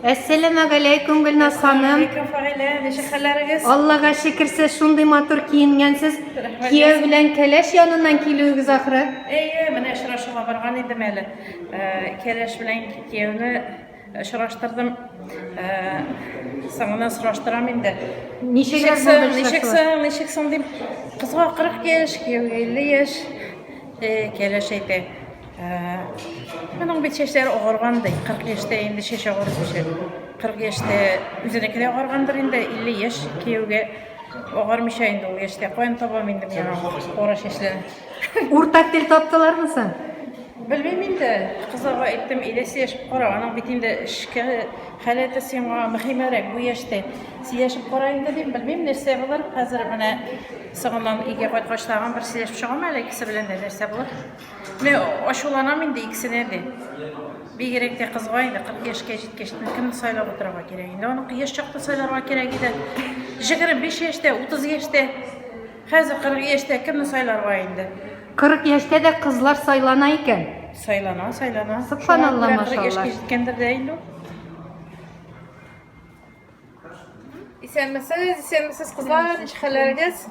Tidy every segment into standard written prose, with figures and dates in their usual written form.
Әссәламәгаләйкүм, Гөлназ ханым. Алейкум, Фагыйлә, ничек хәлләрегез? Аллага шөкер, сез шундый матур киенгәнсез. Рәхмәт. Кияү белән кәләш яныннан килүегез ахры. Әйе, менә очрашуга барган идем әле. Э, Кәләш белән кияүне очраштырдым. Э, Соңыннан сораштырам инде. Ничегрәк Ничек соң, булды ничек очрашу? соң, ничек соң дим. Кызга 40 яшь, кияүгә 50 яшь. Э, Кәләш әйтә. Моның бит чәчләре агарган ди. 40 яшьтә инде чәч агарып үсә. 40 яшьтә үзенеке дә агаргандыр инде, 50 яшь кияүгә агармыйча инде ул яшьтә. Каян табам инде мин аңа кара чәчләрне? Уртак тел таптылармы соң? Белмим инде. Кызларга әйттем, әйдә сөйләшеп кара. Аның бит инде эшкә халәте сиңа мөһимрәк бу яшьтә. Сөйләшеп кара инде дим, белмим нәрсә булыр. Хәзер менә соңыннан өйгә кайткач тагын бер сөйләшеп чыгам әле икесе белән дә нәрсә булыр. Менә ачуланам инде икесенә дә. Бигрәк тә кызга инде 40 яшькә җиткәч, кемне сайлап утырырга кирәк инде? Аны яшь чакта сайларга кирәк иде. 25 яшьтә, 30 яшьтә. Хәзер 40 яшьтә кемне сайларга инде? 40 яшьтә дә кызлар сайлана икән. Сайлана, сайлана. Субханалла, Шуңа күрә 40 яшькә машалла. җиткәндер дә инде ул. Исәнмесез, исәнмесез кызлар, ничек хәлләрегез?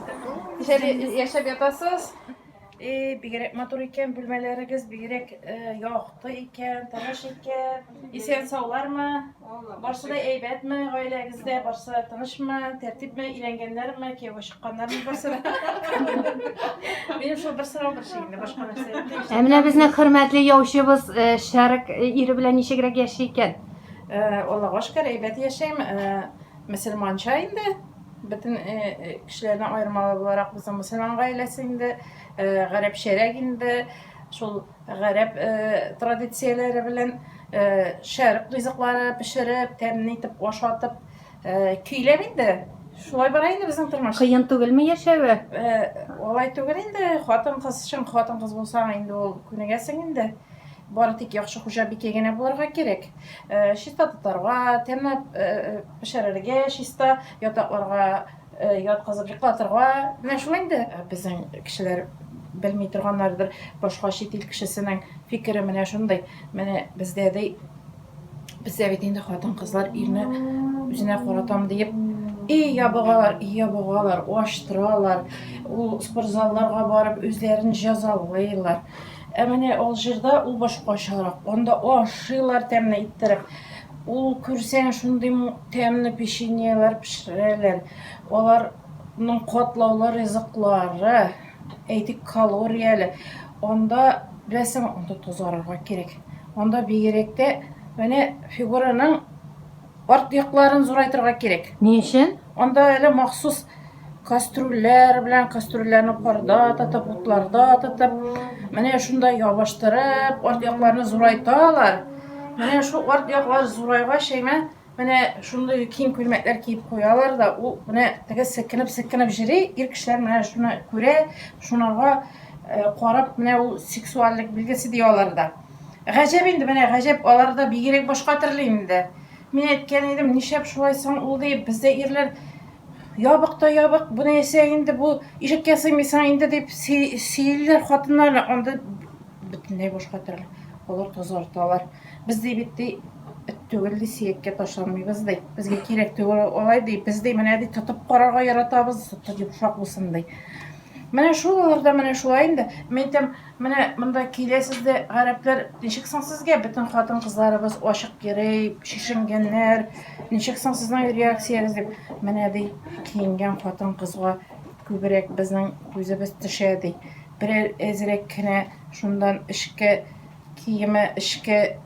Ничек яшәп ятасыз? Э, бигрәк матур икән бүлмәләрегез, бигрәк э, якты икән, тыныч икән. Исән саулармы? Барсы да әйбәтме гаиләгездә? Барсы да тынычмы? Тәртипме? Өйләнгәннәрме? Кияүгә чыкканнармы барсы да? Минем шул бер сорау бер ши инде, башка нәрсә юк. Ә менә безнең хөрмәтле яучыбыз э, Шәрык э, ире белән ничегрәк яши икән? Э, Аллага шөкер, әйбәт яшәйм. Мөселманча инде. Бөтен кешеләрдән аермалы буларак безнең мөселман гаиләсе инде, гарәпчәрәк инде, шул гарәп традицияләре белән шәрык ризыклары пешереп, тәмле итеп ашатып, көйләп инде. Шулай бара инде безнең тормыш. Кыен түгелме яшәве? Алай түгел инде, хатын-кыз, чын хатын-кыз булсаң инде ул күнегәсең инде. Бары тик яхшы хуҗабикә генә булырга кирәк. Чиста тотарга, тәмләп пешерергә, чиста ятакларга яткызып йоклатырга. Менә шул инде. Безнең кешеләр белми торганнардыр, башка чит ил кешесенең фикере менә шундый. Менә бездә ди, бездә бит инде хатын-кызлар ирне үзенә каратам диеп, и ябыгалар, и ябыгалар, ачтыралар, ул спортзалларга барып үзләрен җәзалыйлар. Ә менә Алжирда ул башкачарак. Анда ашыйлар тәмле иттереп. Ул күрсәң шундый тәмле печеньелар пешерәләр. Аларның катлаулы ризыклары, әйтик, калорияле. Анда, беләсең, анда тазарырга кирәк. Анда бигрәк тә менә фигураның арт якларын зурайтырга кирәк. Ни өчен? Анда әле махсус кастрюльләр белән кастрюльләрне парда тотып, утларда тотып, менә шунда ябыштырып, арт якларны зурайталар. Менә шул арт яклар зурайгач, әйме, менә шундый киң күлмәкләр киеп куялар да, ул менә теге селкенеп-селкенеп җөри, ир кешеләр менә шуны күрә, шунарга э, карап, менә ул сексуальлек билгесе ди аларда. Гаҗәп инде, менә гаҗәп, аларда бигрәк башка төрле инде. Мин әйткән идем, нишләп шулай соң ул дип, бездә ирләр ябык та ябык, бу нәрсә инде, бу ишеккә сыймыйсың инде дип сөйлиләр хатыннар, анда бөтенләй башка төрле. Алар тазарталар. Без ди бит ди, эт түгел ди, сөяккә ташланмыйбыз ди. Безгә кирәк түгел алай ди. Без ди менә ди тотып карарга яратабыз, йомшак булсын ди. Менә шул аларда менә шулай инде. Мин әйтәм, менә монда киләсез дә, гарәпләр, ничек соң сезгә бөтен хатын-кызларыбыз ачык йөри, чишенгәннәр, ничек соң сезнең реакциягез дип. Менә ди, киенгән хатын-кызга күбрәк безнең күзебез төшә ди. Берәр әзрәк кенә шуннан эчке киеме, эчке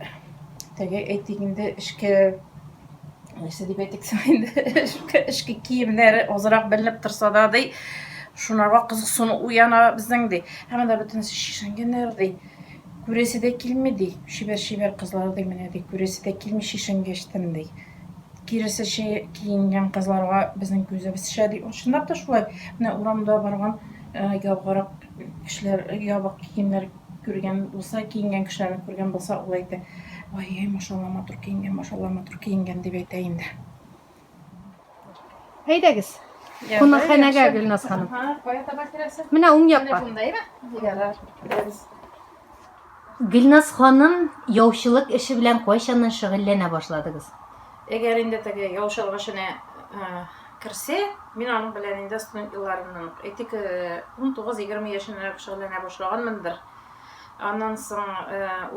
теге әйтик инде, эчке нәрсә дип әйтик соң инде, эчке киемнәре азрак беленеп торса да ди, шунарга кызыксыну уяна безнең ди. Һәм анда бөтенесе чишенгәннәр ди. Күрәсе дә килми ди. Чибәр-чибәр кызлар ди менә ди, күрәсе дә килми чишенгәчтен ди. Киресенчә киенгән кызларга безнең күзебез төшә ди. Чынлап та шулай. Менә урамда барган э, ябыграк кешеләр, ябык киемнәр күргән булса, киенгән кешеләрне күргән булса, ул әйтә, ай-яй, машалла, матур киенгән, машалла, матур киенгән, дип әйтә инде. Әйдәгез. Кунакханәгә, Гөлназ ханым. Кая таба керәсең? Менә уң якка. Менә шунда, әйме? Ярар, керәбез. Гөлназ ханым, яучылык эше белән кайчаннан шөгыльләнә башладыгыз? Әгәр инде теге яучылык эшенә керсә, мин аның белән инде студент елларымнан ук, әйтик, 19-20 яшемнән үк шөгыльләнә башлаганмындыр. Аннан соң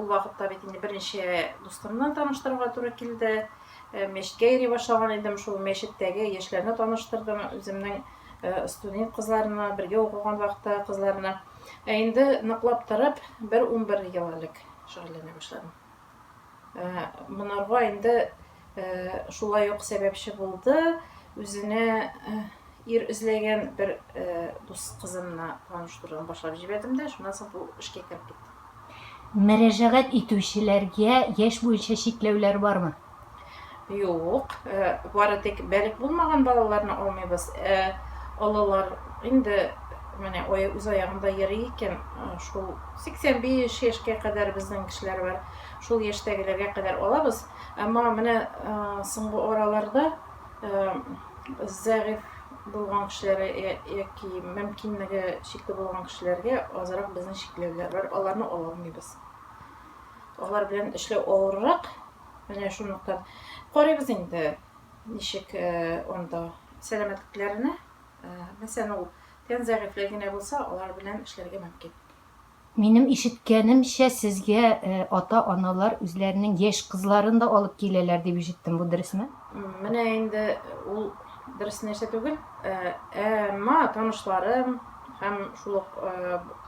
ул вакытта бит инде берничә дустымны таныштырырга туры килде. Мәчеткә йөри башлаган идем, шул мәчеттәге яшьләрне таныштырдым, үземнең студент кызларына, бергә укыган вакытта кызларына. Ә инде ныклап торып, бер 11 ел элек шөгыльләнә башладым. Монарга инде шулай ук сәбәпче булды. Үзенә ир эзләгән бер дус кызымны таныштырудан башлап җибәрдем дә, шуннан соң бу эшкә кереп киттем. Мөрәҗәгать итүчеләргә яшь буенча чикләүләр бармы? Юк, бары тик бәлек булмаган балаларны алмыйбыз. Ә олылар инде менә үз аягында йөри икән, шул 85 яшькә кадәр безнең кешеләр бар. Шул яшьтәгеләргә кадәр алабыз. Әмма менә соңгы араларда зәгыйфь булган кешеләр яки мөмкинлеге чикле булган кешеләргә азрак безнең чикләүләр бар, аларны ала алмыйбыз. Алар белән эшләү авыррак. Менә шунлыктан карыйбыз инде, ничек анда сәламәтлекләренә. Мәсәлән, ул тән зәгыйфьлеге генә булса, алар белән эшләргә мөмкин. Минем ишеткәнемчә, сезгә ата-аналар үзләренең яшь кызларын да алып киләләр дип ишеттем, бу дөресме? Менә инде ул дөрес нәрсә түгел. Әмма танышларым һәм шул ук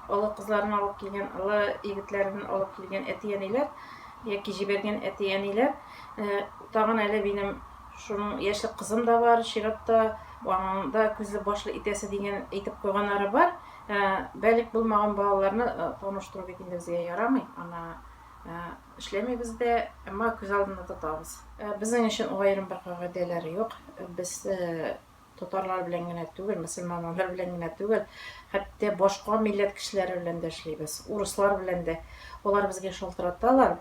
олы кызларын алып килгән, олы егетләрен алып килгән әти-әниләр яки җибәргән әти-әниләр, тагын әле минем шуның яшьлек кызым да бар чиратта, аның да күзле башлы итәсе дигән әйтеп куйганнары бар. Бәлик булмаган балаларны таныштыру бит инде безгә ярамый, аны эшләмибез дә, әмма күз алдында тотабыз. Безнең өчен аерым бер кагыйдәләр юк. Без татарлар белән генә түгел, мөселманнар белән генә түгел, хәтта башка милләт кешеләре белән дә эшлибез, урыслар белән дә. Алар безгә шалтыраталар.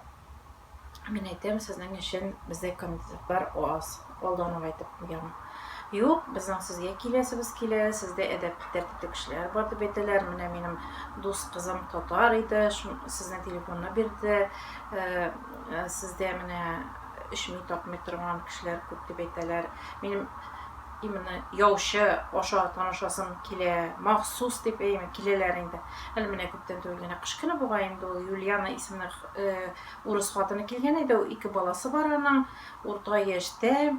Мин әйтәм, сезнең өчен бездә кандидатлар аз. Алдан ук әйтеп куям. Юк, безнең сезгә киләсебез килә, сездә әдәпле, тәртипле кешеләр бар дип әйтәләр. Менә минем дус кызым татар иде, сезнең телефонны бирде. Сездә менә эчми, тартмый торган кешеләр күп дип әйтәләр. Минем именно яучы аша танышасым килә, махсус дип әйме, киләләр инде. Әле менә күптән түгел генә кыш көне бугай инде ул Юлиана исемле урыс хатыны килгән иде, ике баласы бар аның, урта яшьтә.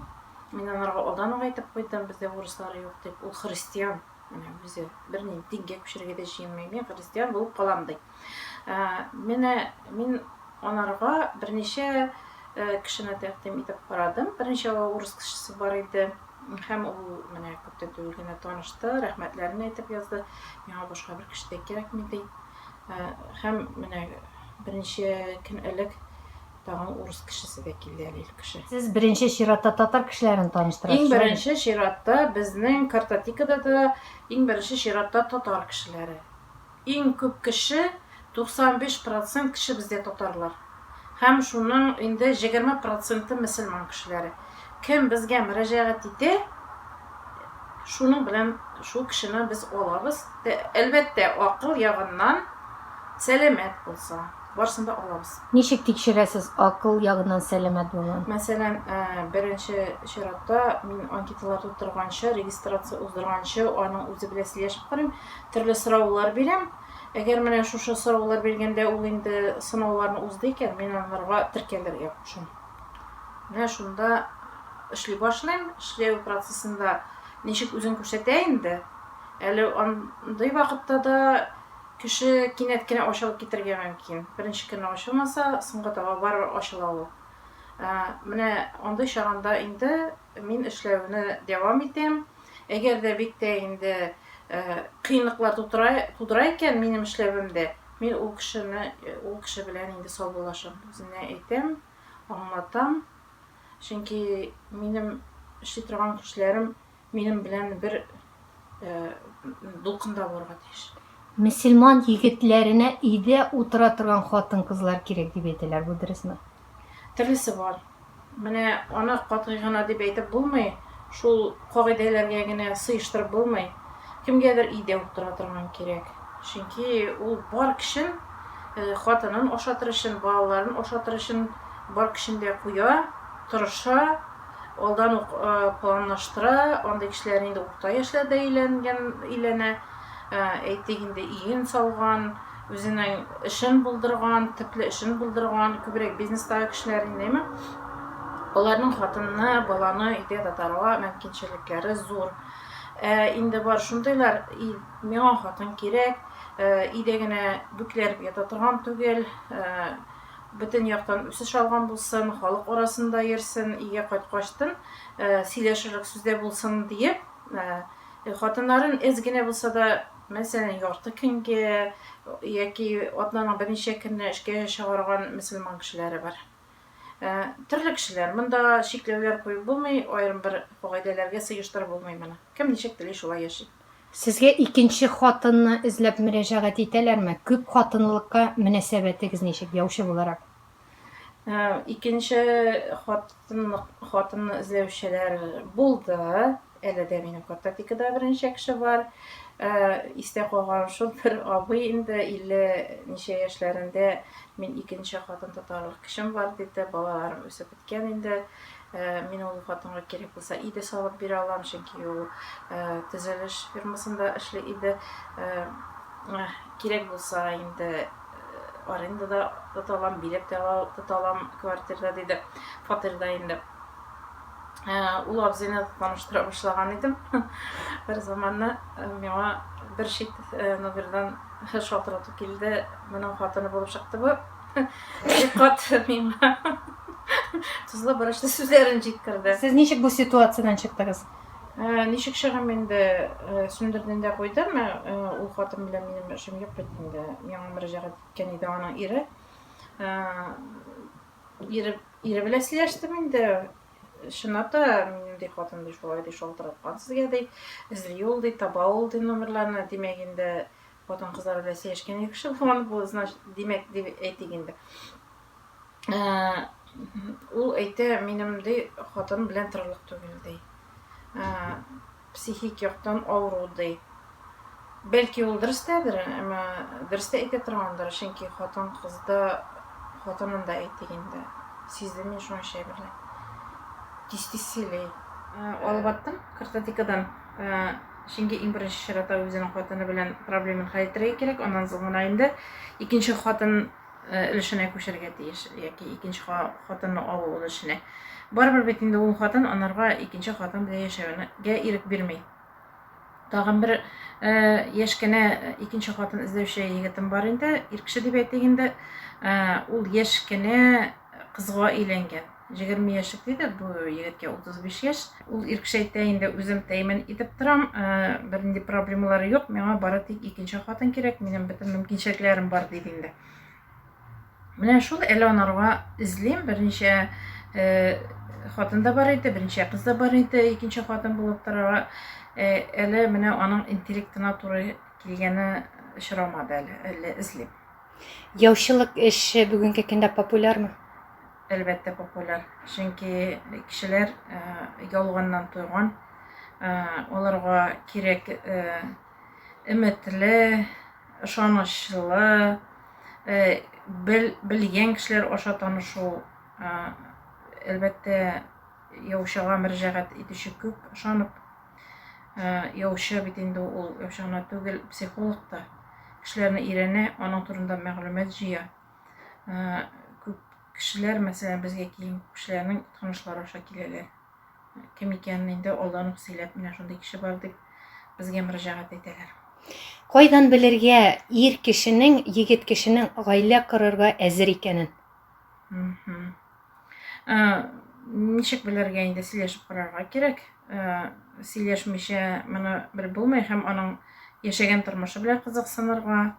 Мин анарга алдан ук әйтеп куйдым, бездә урыслар юк дип. Ул христиан, менә үзе бернинди дингә күчәргә дә җыенмый, мин христиан булып калам ди. Менә мин анарга берничә кешене тәкъдим итеп карадым. Берничә урыс кешесе бар иде. Һәм ул менә күптән түгел генә танышты, рәхмәтләрен әйтеп язды. Миңа башка бер кеше дә кирәкми ди. Һәм менә берничә көн элек тагын урыс кешесе дә килде әле, ил кеше. Сез беренче чиратта татар кешеләрен таныштырасыз. Иң беренче чиратта безнең картотекада да иң беренче чиратта татар кешеләре. Иң күп кеше, 95 процент кеше бездә татарлар. Һәм шуның инде 20 проценты мөселман кешеләре. Кем безгә мөрәҗәгать итә, шуның белән шул кешене без алабыз. Әлбәттә, акыл ягыннан сәламәт булса, барысын да алабыз. Ничек тикшерәсез акыл ягыннан сәламәт булуын? Мәсәлән, беренче чиратта мин анкеталар тутырганчы, регистрация уздырганчы, аның үзе белән сөйләшеп карыйм, төрле сораулар бирәм. Әгәр менә шушы сораулар биргәндә ул инде сынауларны узды икән, мин анарга теркәлергә кушам. Менә шунда эшли башлыйм. Эшләү процессында ничек үзен күрсәтә инде. Әле андый вакытта да кеше кинәт кенә ачылып китәргә мөмкин. Беренче көнне ачылмаса, соңга таба барыбер ачыла ул. Менә андый чагында инде мин эшләүне дәвам итәм. Әгәр дә бик тә инде кыенлыклар тудыра, тудыра икән минем эшләвемдә, мин ул кешене, ул кеше белән инде саубуллашам. Үзенә әйтәм, аңлатам. Чөнки минем эшли торган кешеләрем минем белән бер дулкында булырга тиеш. Мөселман егетләренә өйдә утыра торган хатын-кызлар кирәк дип әйтәләр, бу дөресме? Төрлесе бар. Менә аны катгый гына дип әйтеп булмый, шул кагыйдәләргә генә сыештырып булмый. Кемгәдер өйдә утыра торган кирәк. Чөнки ул бар көчен хатынын ашатыр өчен, балаларын ашатыр өчен бар көчен дә куя, тырыша. Алдан ук планлаштыра, андый кешеләр инде урта яшьләрдә өйләнгән, өйләнә. Әйтик инде, өен салган, үзенең эшен булдырган, төпле эшен булдырган, күбрәк бизнестагы кешеләр инде, әйме? Аларның хатынны, баланы өйдә тотарга мөмкинчелекләре зур. Ә инде бар шундыйлар, миңа хатын кирәк, өйдә генә бөкләреп ята торган түгел, бөтен яктан үсеш алган булсын, халык арасында йөрсен, өйгә кайткачтын сөйләшерлек сүз дә булсын диеп, хатыннарын әз генә булса да, мәсәлән, ярты көнгә яки атнаның берничә көненә эшкә чыгарган мөселман кешеләре бар. Төрле кешеләр. Монда чикләүләр куеп булмый, аерым бер кагыйдәләргә сыештырып булмый моны. Кем ничек тели, шулай яши. Сезгә икенче хатынны эзләп мөрәҗәгать итәләрме? Күп хатынлыкка мөнәсәбәтегез ничек, яучы буларак? Икенче хатынлык, хатынны эзләүчеләр булды. Әле дә минем картотекада берничә кеше бар. Истә калган шул бер абый инде 50 ничә яшьләрендә мин икенче хатын тотарлык кешем бар диде, балаларым үсеп беткән инде. Мин ул хатынга кирәк булса өй дә салып бирә алам, чөнки ул төзелеш фирмасында эшли иде. Кирәк булса инде арендада тота алам, биләп тә тота алам квартирда диде, фатирда инде. Ул абзыйны таныштыра башлаган идем. Бер заманны миңа бер чит номердан шалтырату килде. Моның хатыны булып чыкты бу. Бик каты миңа тозлы борычлы сүзләрен җиткерде. Сез ничек бу ситуациядән чыктыгыз? Ничек чыгам инде, сүндердем дә куйдым. Ул хатын белән минем эшем юк бит инде. Миңа мөрәҗәгать иткән иде аның ире. Ире, ире белән сөйләштем инде. Чынлап та, минем ди хатын ди шулай ди шалтыраткан сезгә ди. Эзли ул ди, таба ул ди номерларны. Димәк инде хатын-кызлар белән сөйләшкән ир кеше булган бу, значит, димәк дип әйтик инде. Э, ул әйтә, минем ди хатын белән торырлык түгел ди. Э, психик яктан авыру ди. Бәлки ул дөрес тәдер, әмма дөрес тә әйтә торгандыр, чөнки хатын-кызда хатынын да әйтик инде. Сиздем мин шуның әйберләр. Тиз-тиз сөйли. Алып аттым картотекадан. Чөнки иң беренче чиратта үзенең хатыны белән проблемын хәл итәргә кирәк, аннан соң гына инде икенче хатын өлешенә күчәргә тиеш яки икенче хатынны алу өлешенә. Барыбер бит инде ул хатын анарга икенче хатын белән яшәвенә ирек бирми. Тагын бер яшь кенә икенче хатын эзләүче егетем бар инде, ир кеше дип әйтик инде. Ул яшь кенә кызга өйләнгән. 20 яшьлек диде, бу егеткә 35 яшь. Ул ир кеше әйтә инде, үзем тәэмин итеп торам, бернинди проблемалары юк, миңа бары тик икенче хатын кирәк, минем бөтен мөмкинчелекләрем бар, диде инде. Менә шул әле анарга эзлим, берничә хатын да бар иде, берничә кыз да бар иде, икенче хатын булып торырга. Әле менә аның интеллектына туры килгәне очрамады әле, әле эзлим. Яучылык эше бүгенге көндә популярмы? Әлбәттә, популяр. Чөнки кешеләр ялганнан туйган. Аларга кирәк өметле, ышанычлы, бел, белгән кешеләр аша танышу. Әлбәттә, яучыга мөрәҗәгать итүче күп, ышанып. Яучы бит инде ул яучы гына түгел, психолог та. Кешеләрне өйрәнә, аның турында мәгълүмат җыя. Күп кешеләр, мәсәлән, безгә килгән күп кешеләрнең танышлары аша киләләр. Кем икәнен инде алдан ук сөйләп, менә шундый кеше бар дип безгә мөрәҗәгать итәләр. Кайдан белергә ир кешенең, егет кешенең гаилә корырга әзер икәнен? Ничек белергә инде, сөйләшеп карарга кирәк. Сөйләшмичә моны белеп булмый һәм аның яшәгән тормышы белән кызыксынырга,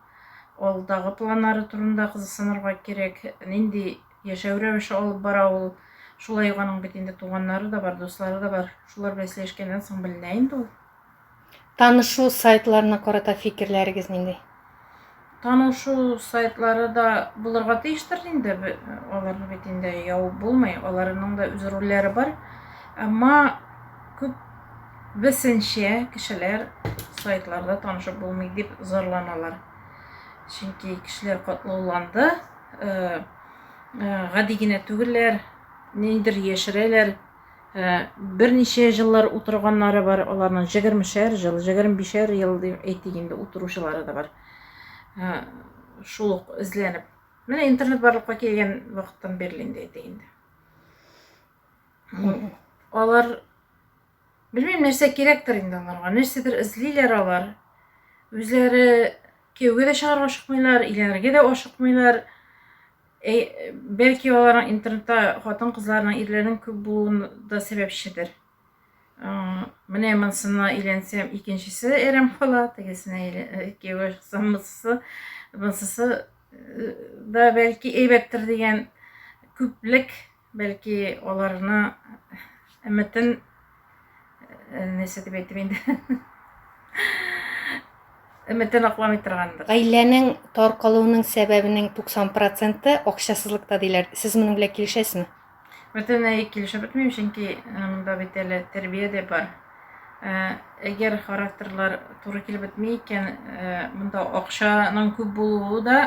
алдагы планнары турында кызыксынырга кирәк. Нинди яшәү рәвеше алып бара ул. Шулай ук аның бит инде туганнары да бар, дуслары да бар. Шулар белән сөйләшкәннән соң беленә инде ул. Танышу сайтларына карата фикерләрегез нинди? Танышу сайтлары да булырга тиештер инде. Аларны бит инде ябып булмый. Аларның да үз рольләре бар. Әмма күп бесенчә кешеләр сайтларда танышып булмый дип зарланалар. Чөнки кешеләр катлауланды, гади генә түгелләр, нидер яшерәләр. Берничә җыллар утырганнары бар, аларның җегермешәр җыл, җегерме бишәр ел дип әйтик инде, утыручылары да бар. Шул ук эзләнеп. Менә интернет барлыкка килгән вакыттан бирле инде әйтик инде. Алар белмим, нәрсә кирәктер инде аларга, нәрсәдер эзлиләр алар. Үзләре кияүгә дә чыгарга ашыкмыйлар, өйләнергә дә ашыкмыйлар. Әй, бәлки аларның интернетта хатын-кызларның, ирләрнең күп булуын да сәбәпчедер. Менә монысына өйләнсәм, икенчесе әрәм кала, тегесенә кияүгә чыксам, монысы, монысы да бәлки әйбәттер дигән күплек, бәлки аларны өметен нәрсә дип әйтим инде. Өметен акламый торгандыр. Гаиләнең таркалуының сәбәбенең 90 проценты акчасызлыкта диләр. Сез моның белән килешәсезме? Бөтенләй килешеп бетмим, чөнки монда бит әле тәрбия дә бар. Әгәр характерлар туры килеп бетми икән, монда акчаның күп булуы да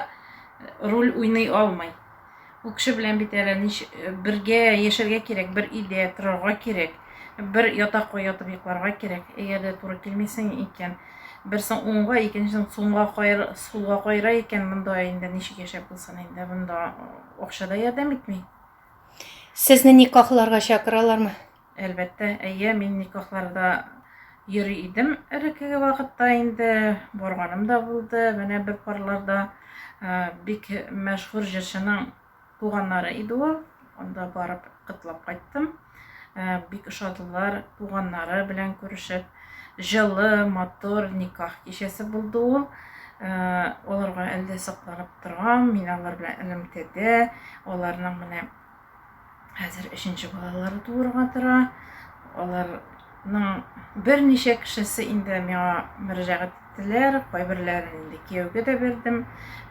роль уйный алмый. Ул кеше белән бит әле нич бергә яшәргә кирәк, бер өйдә торырга кирәк, бер ятакка ятып йокларга кирәк. Әгәр дә туры килмисең икән, берсен уңга, икенчесен сулга кайыр, сулга кайыра икән, монда инде ничек яшәп булсын инде, монда акча да ярдәм итми. Сезне никахларга чакыралармы? Әлбәттә, әйе, мин никахларда йөри идем элеккеге вакытта инде, барганым да булды. Менә бер парларда бик мәшһүр җырчының туганнары иде ул. Анда барып котлап кайттым. Бик ошадылар, туганнары белән күрешеп. Җылы, матур никах кичәсе булды ул. Аларга әле дә сокланып торам. Мин алар белән элемтәдә. Аларның менә Хәзер өченче балалары туырга тора. Аларның берничә кешесе инде миңа мөрәҗәгать иттеләр, кайберләрен инде кияүгә дә бирдем.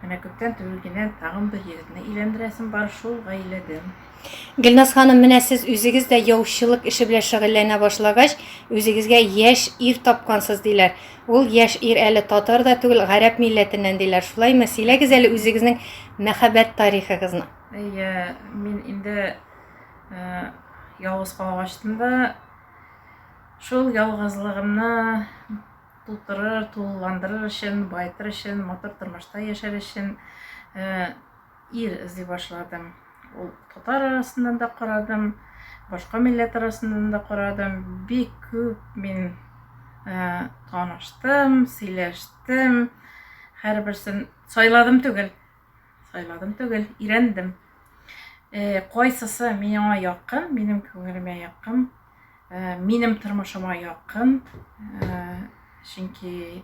Менә күптән түгел генә тагын бер егетне өйләндерәсем бар шул гаиләдән. Гөлназ ханым, менә сез үзегез дә яучылык эше белән шөгыльләнә башлагач, үзегезгә яшь ир тапкансыз диләр. Ул яшь ир әле татар да түгел, гарәп милләтеннән диләр. Шулаймы? Сөйләгез әле үзегезнең мәхәббәт тарихыгызны. Әйе, мин инде ялгыз калгачтын да шул ялгызлыгымны тутырыр, тулыландырыр өчен, баетыр өчен, матур тормышта яшәр өчен ир эзли башладым. Ул татар арасыннан да карадым, башка милләт арасыннан да карадым. Бик күп мин таныштым, сөйләштем. Һәрберсен сайладым түгел, Сайладым түгел, өйрәндем. Э, кайсысы миңа якын, минем күңелемә якын, э, минем тормышыма якын. Э, чөнки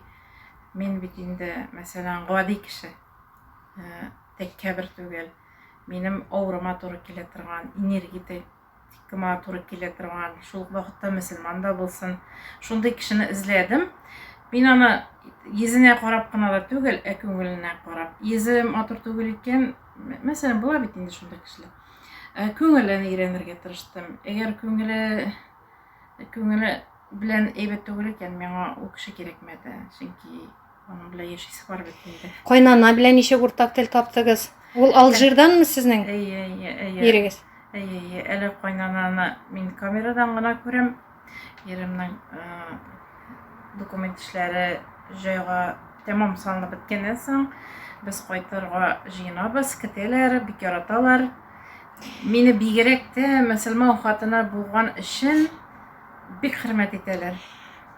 мин бит инде, мәсәлән, гади кеше. Э, тәкәббер түгел. Минем авырыма туры килә торган, энергетик Кема туры килә торган, шул ук вакытта мөселман да булсын. Шундый кешене эзләдем. Мин аны йөзенә карап кына да түгел, ә күңеленә карап. Йөзе матур түгел икән, мәсәлән, була бит инде шундый кешеләр. Ә, күңелен өйрәнергә тырыштым. Әгәр күңеле күңеле белән әйбәт түгел икән, миңа ул кеше кирәкмәде. Чөнки Аның белән яшисе бар бит инде. Кайнана белән ничек уртак тел таптыгыз? Ул Алжирданмы сезнең? Әйе, әйе, әйе. Ирегез. Әйе, әйе. Әле кайнананы мин камерадан гына күрәм. Иремнең документ эшләре җайга тәмам салынып беткәннән соң без кайтырга җыенабыз, көтәләр, бик яраталар. Мине бигрәк тә мөселман хатыны булган өчен бик хөрмәт итәләр.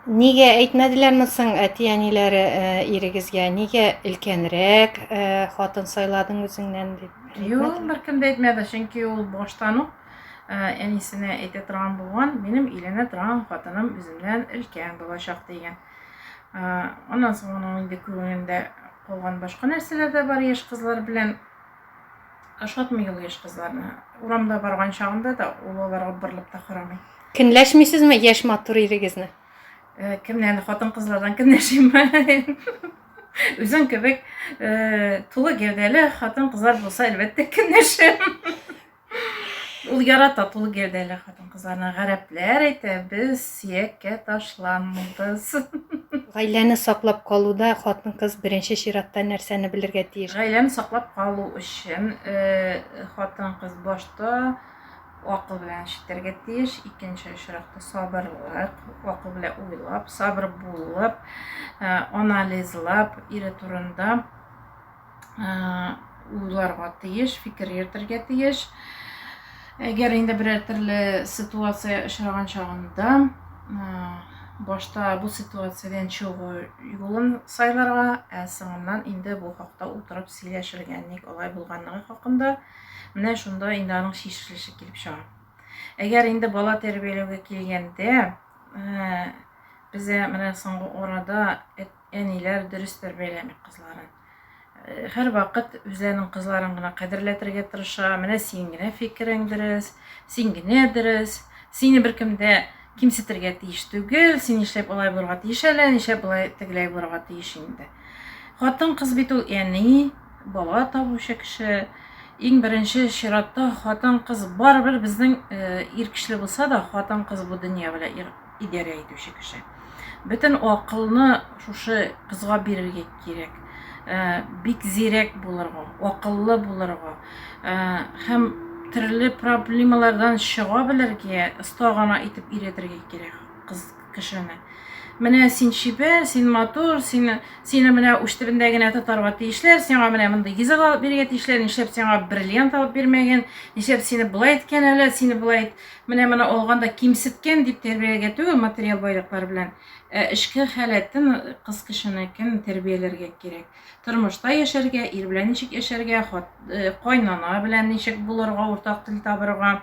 Нигә әйтмәделәрме соң әти-әниләре э, ирегезгә? Нигә өлкәнрәк э, хатын сайладың үзеңнән дип? Юк, беркем дә әйтмәде, чөнки ул баштан ук э, әнисенә әйтә торган булган, минем өйләнә торган хатыным үземнән өлкән булачак дигән. Аннан соң аның инде күңелендә калган башка нәрсәләр дә бар яшь кызлар белән. Ошатмый ул яшь кызларны. Урамда барган чагында да ул аларга борылып та карамый. Көнләшмисезме яшь матур ирегезне? Э, кемнән? Хатын-кызлардан көнләшим. Үзең кебек э, тулы гәүдәле хатын-кызлар булса, әлбәттә, көнләшәм. Ул ярата тулы гәүдәле хатын-кызларны. Гарәпләр әйтә, без сөяккә ташланмыйбыз. Гаиләне саклап калуда хатын-кыз беренче чиратта нәрсәне белергә тиеш? Гаиләне саклап калу өчен э, хатын-кыз башта Акыл белән эш итәргә тиеш. Икенче очракта сабырлык, акыл белән уйлап, сабыр булып, анализлап, ире турында уйларга тиеш, фикер йөртергә тиеш. Әгәр инде берәр төрле ситуация очраган чагында, башта бу ситуациядән чыгу юлын сайларга, ә соңыннан инде бу хакта утырып сөйләшергә, ник алай булганлыгы хакында. Менә шунда инде аның чишелеше килеп чыга. Әгәр инде бала тәрбияләүгә килгәндә, бездә менә соңгы арада әниләр дөрес тәрбияләми кызларын. Һәрвакыт үзләренең кызларын гына кадерләтергә тырыша. Менә син генә фикерең дөрес, син генә дөрес, сине беркем дә кимсетергә тиеш түгел, син нишләп алай булырга тиеш әле, нишләп болай тегеләй булырга тиеш инде. Хатын-кыз бит ул әни, бала табучы кеше. Иң беренче чиратта хатын-кыз барыбер безнең э, ир көчле булса да, хатын-кыз бу дөнья белән идарә итүче кеше. Бөтен акылны шушы кызга бирергә кирәк. Э, бик зирәк булырга, акыллы булырга э, һәм төрле проблемалардан чыга белергә, оста гына итеп өйрәтергә кирәк кыз кешене. Менә син чибәр, син матур, син, сине менә уч төбендә генә тотарга тиешләр, сиңа менә мондый йөзек алып бирергә тиешләр, нишләп сиңа бриллиант алып бирмәгән, нишләп сине болай иткән әле, сине болай менә моны алганда кимсеткән дип тәрбияләргә түгел материал байлыклар белән, ә эчке халәтен кыз кешенекен тәрбияләргә кирәк. Тормышта яшәргә, ир белән ничек яшәргә, хат, э, кайнана белән ничек булырга, уртак тел табырга.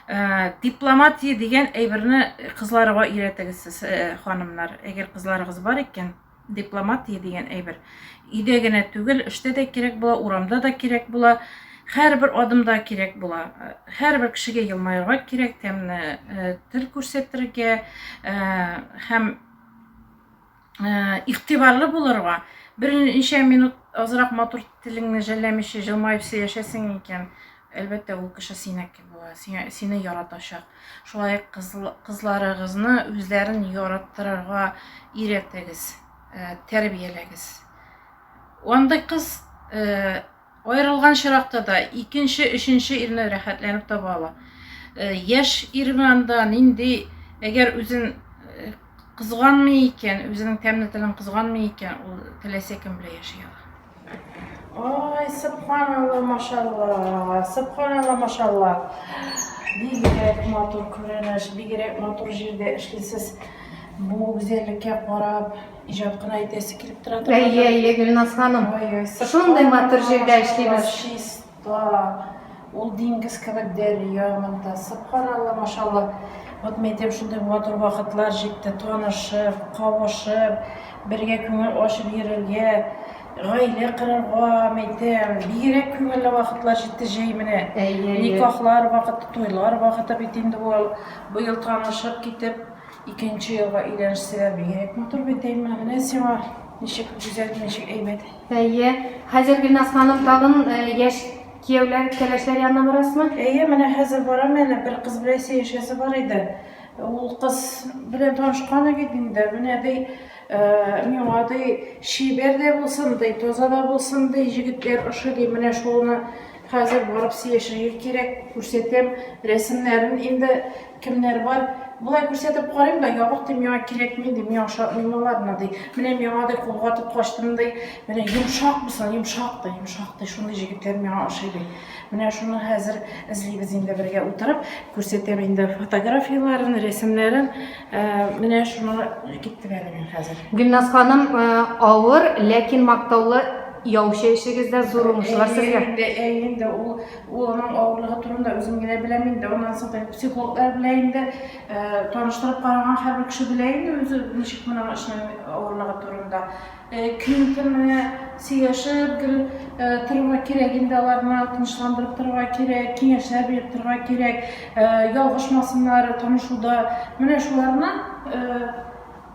Э, дипломатия дигән әйберне кызларга өйрәтегез сез, э, ханымнар. Әгәр кызларыгыз бар икән, дипломатия дигән әйбер өйдә генә түгел, эштә дә кирәк була, урамда да кирәк була, һәрбер адымда кирәк була. Э, һәрбер кешегә елмаерга кирәк, тәмле тел күрсәтергә һәм игътибарлы булырга, берничә минут азрак матур телеңне жәлләмичә җылмаеп сөйләшәсең икән, әлбәттә, ул кеше синеке була, сине, сине яратачак. Шулай ук кызларыгызны үзләрен яраттырырга өйрәтегез, тәрбияләгез. Андый кыз Аерылган чиракта да икенче, өченче ирне рәхәтләнеп таба ала. Э, яшь ирме анда нинди, әгәр үзен э, кызганмый икән, үзенең тәмле телен кызганмый икән, ул теләсә кем белән яши ала. Ай, субханалла, машалла, субханалла, машалла. Бигрәк матур күренеш, бигрәк матур җирдә эшлисез. Бу гүзәллеккә карап, Иҗат кына итәсе килеп тора торган. Әйе, әйе, Гөлназ ханым. Шундый матур җирдә эшлибез. Чиста. Ул диңгез кебек дәрья монда. Субханалла, машалла. Вот мен әйтәм, шундый матур вакытлар җитте. Танышып, кавышып, бергә күңел ачып йөрергә, гаилә корырга, мен әйтәм, бигрәк күңелле вакытлар җитте җәй менә. Әйе, әйе. Никахлар вакыты, туйлар вакыты бит инде ул. Быел танышып китеп, Икенче елга өйләнешсәләр бигрәк матур бит, әйме? Менә сиңа ничек гүзәл, ничек әйбәт. Әйе. Хәзер Гөлназ ханым тагын э, яшь кияүләр, кәләшләр янына барасызмы? Әйе, менә хәзер барам әле, бер кыз белән сөйләшәсе бар иде. Ул кыз белән танышкан идек инде. Менә ди, э, миңа ди, чибәр дә булсын ди, таза да булсын ди, җегетләр ошый ди. Менә шуны хәзер барып сөйләшергә кирәк, күрсәтәм рәсемнәрен инде. Кемнәр бар? Болай күрсәтеп карыйм да, ябык ди, миңа кирәкми ди, мин ашатмыйм аларны ди. Менә миңа ди, кулга тоткачтым ди, менә йомшак булсын, йомшак ди, йомшак ди, шундый җегетләр миңа ошый ди. Менә шуны хәзер эзлибез инде бергә утырып, күрсәтәм инде фотографияләрен, рәсемнәрен. Э, менә шуны киттем әле мин хәзер. Гөлназ ханым, э, авыр, ләкин мактаулы яучы эшегездә зур уңышлар сезгә. Инде, инде ул Ул аның авырлыгы турында үзем генә беләм инде. Аннан соң теге психологлар белә инде, э, таныштырып караган һәрбер кеше белә инде үзе ничек моның эшнең авырлыгы турында. Э, көн-төн менә сөйләшеп гел э, торырга кирәк инде аларны, тынычландырып торырга кирәк, киңәшләр биреп торырга кирәк, ялгышмасыннар танышуда. Менә шуларны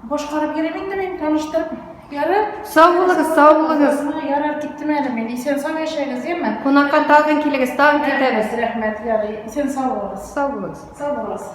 Башкарып йөрим инде мин, таныштырып. Ярар. Сау булыгыз, сау булыгыз. Ярар, киттем әле мин. Исән сау яшәгез, яме? Кунакка тагын килегез, тагын китәбез. Рәхмәт, ярый. Исән сау булыгыз. Сау булыгыз. Сау булыгыз.